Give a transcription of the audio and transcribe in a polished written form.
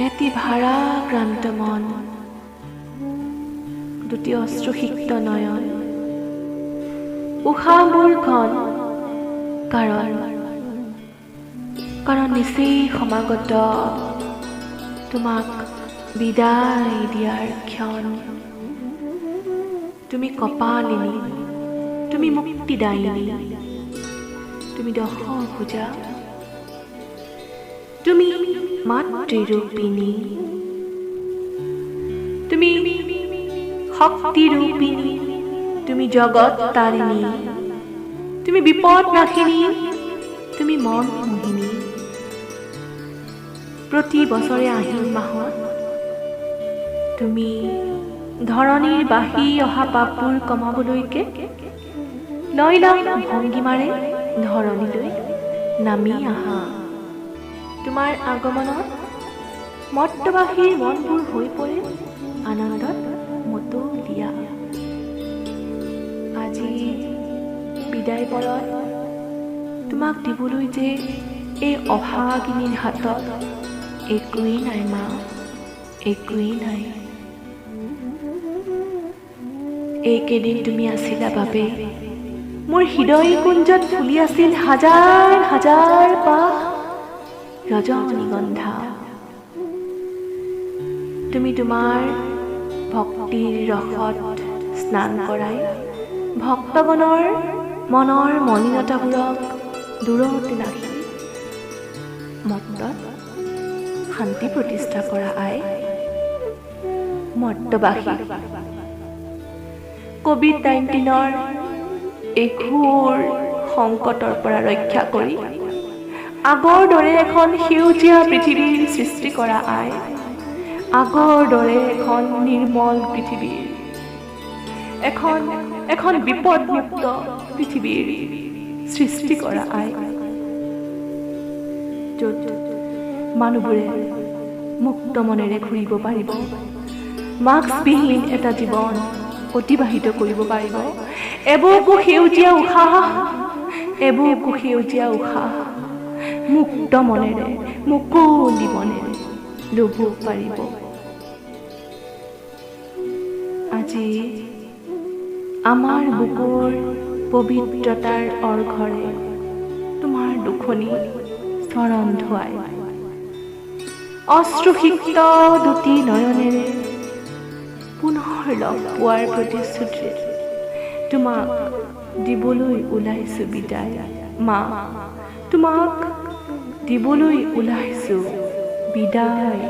এটি ভাৰাক্ৰান্ত মন, দুটি অশ্ৰুসিক্ত নয়ন, উশাহ মোৰ ঘন, কাৰণ কাৰণ নিচেই সমাগত তোমাক বিদায় দিয়াৰ ক্ষণ। তুমি কপালিনী, তুমি মুক্তিদায়িনী, তুমি দশভুজা, তুমি মাতৃৰূপিণী, তুমি শক্তিৰূপিণী, তুমি জগত তাৰিণী, তুমি বিপদ নাশিনী, তুমি মন মোহিনী। প্ৰতি বছৰে আহিন মাহত তুমি ধৰণীৰ বাঢ়ি অহা পাপবোৰ কমাবলৈকে লয়লাস ভংগীমাৰে ধৰণীলৈ নামি আহা। তোমাৰ আগমনত মৰ্তবাসীৰ মনবোৰ হৈ পৰে আনন্দত মতলীয়া। আজি বিদায় পৰত তোমাক দিবলৈ যে এই অভাগিনীৰ হাতত একোৱেই নাই মা, একোৱেই নাই। এইকেইদিন তুমি আছিলা বাবে মোৰ হৃদয় কুঞ্জত ফুলি আছিল হাজাৰ হাজাৰ পাহ ৰজনীগন্ধা। তুমি তোমাৰ ভক্তিৰ ৰসত স্নান কৰাই ভক্তগণৰ মনৰ মলিনতাবোৰক দূৰতে ৰাখি মৰ্তত শান্তি প্ৰতিষ্ঠা কৰা আই। মৰ্তবাসী কোভিড-19ৰ এই ঘোৰ সংকটৰ পৰা ৰক্ষা কৰি আগৰ দৰে এখন সেউজীয়া পৃথিৱীৰ সৃষ্টি কৰা আই, আগৰ দৰে এখন নিৰ্মল পৃথিৱীৰ, এখন এখন বিপদমুক্ত পৃথিৱীৰ সৃষ্টি কৰা আই, য'ত মানুহবোৰে মুক্ত মনেৰে ঘূৰিব পাৰিব, মাস্কবিহীন এটা জীৱন অতিবাহিত কৰিব পাৰিব, এবুকু সেউজীয়া উশাহ, এবুকু সেউজীয়া উশাহ মুক্ত মনেৰে, মুকলি মনেৰে ল'ব পাৰিব। আজি আমাৰ বুকুৰ পবিত্ৰতাৰ অৰ্ঘৰে তোমাৰ দুখনি চৰণ ধুৱাই অশ্ৰুসিক্ত দুটি নয়নেৰে পুনৰ লগ পোৱাৰ প্ৰতিশ্ৰুতিৰে তোমাক দিবলৈ ওলাইছো বিদায় মা, তোমাক দিবলৈ ওলাইছো বিদায়।